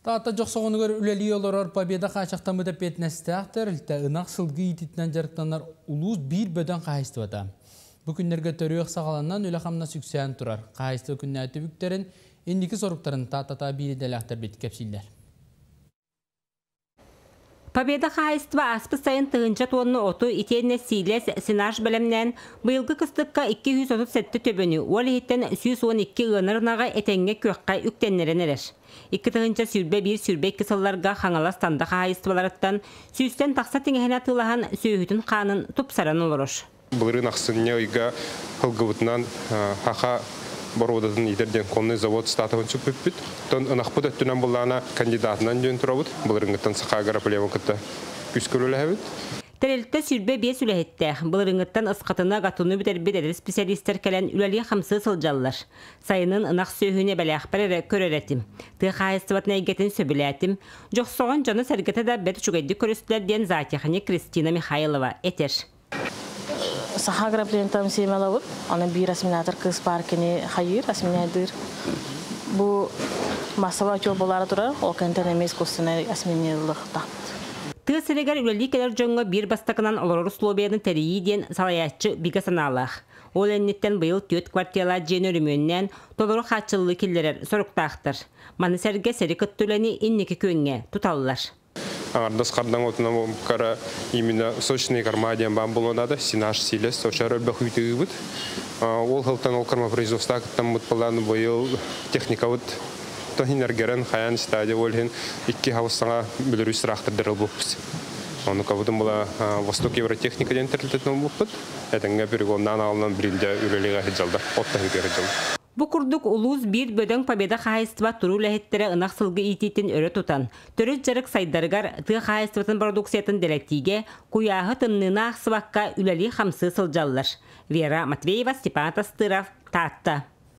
Таатта Дьохсоҕонугар үлэлии олорор Победа хааччахтаммыт эппиэтинэстээх тэрилтэ ынах сылгы иитиитинэн дьарыктанар улуус биир бөдөҥ хаһаайыстыбата. Бу күннэргэ төрүөх саҕаланан үлэ-хамнас үксээн турар. Хаһаайыстыба күннээҕи түбүктэрин, инники соруктарын Тааттата биир идэлээхтэрбит кэпсииллэр. Победа хаһаайыстыба ааспыт сайын тыһыынча туонна оту итиэннэ сиилэс, сенаж бэлэмнээн, быйылгы кыстыкка 237 төбөнү, ол иһиттэн 112 ыанар ынаҕы этэҥҥэ күөххэ үктэннэрэн эрэр. 2021-22 сылларга Хаҥалас Танда хаһаайыстыбаларыттан сүүстэн тахса тиҥэһини атыылаһан сүөһүтүн хаанын тупсаран олорор. Былырыын ахсынньы ыйга ылгыбытынан Хаха боруодатын иитэр диэн конный завод статуһун сүкпүппүт. Оттон ынахпыт өттүнэн буллаана кандидатынан диэн турабыт. Былырыҥҥыттан Саха агроплемын кытта күүскэ үлэлэһэбит. Тэрилтэ 25 үлэһиттээх, былырыҥҥыттан ысхатына гатуну бүтэрбит эдэр специалистар кэлэн үлэлии-хамсыы сылдьаллар. Сайынын ынах сүөһүнү эбэлээхпэр эрэ көрөр этим. Тыа хаһаайыстыбатын эйгэтин сөбүлээтим. Дьохсоҕон дьоно-сэргэтэ да бэрт үчүгэйдик көрүстүлэр диэн зоотехник Кристина Михайлова этэр. Саха агроплемтан сиэмэлэбит. Аны биир осеменатор кыыс баар кини хайыыр, осеменайдыыр. Бу массовай отчуот буолаары турар, ол кэнниттэн эмиэ искусственнай осеменилыахтаахпыт. Тыа сиригэр үлэлии кэлэр дьоҥҥо биир бастакынан олорор условияны тэрийии диэн салайааччы бигэ санаалаах. Ол инниттэн быйыл түөрт квартиралаах дьиэни өрөмүөннээн, толору хааччыллыы киллэрэр соруктаахтар. Маны сэргэ сири кытта үлэни инники күөҥҥэ туталлар. Аҥардас хардаҥ отунан кара именно сочные корма диэн баан буолуон наада, сенаж сиилэс, очар элбэх үүтү ыыбыт. Ол сылтан ол кормопроизводство кыттаммыт былаан быйыл техникабыт тохинергерен хаян стадия ол иһин икки хаус саҥа Беларусь трактордар ылбыппыт. Ону кабытын була Восток Евротехника диэн тэрилтэтин ылбыппыт. Этэҥҥэ перегоннаан аҕалынан билинде үлэлигэ сылдьаллар, от таһыытыгар сылдьаллар. Бу курдук улуус биир бөдөҥ Победа хаһаайыстыба туруу үлэһиттэрэ ынах сылгы иитиитин өрө тутан, төрүт дьарык сайдарыгар тыа хаһаайыстыбатын продукциятын дэлэтиигэ, куйааһы тымныыны аахсыбакка үлэлии-хамсыы сылдьаллар. Вера Матвеева, Степан Тастыров, Таатта.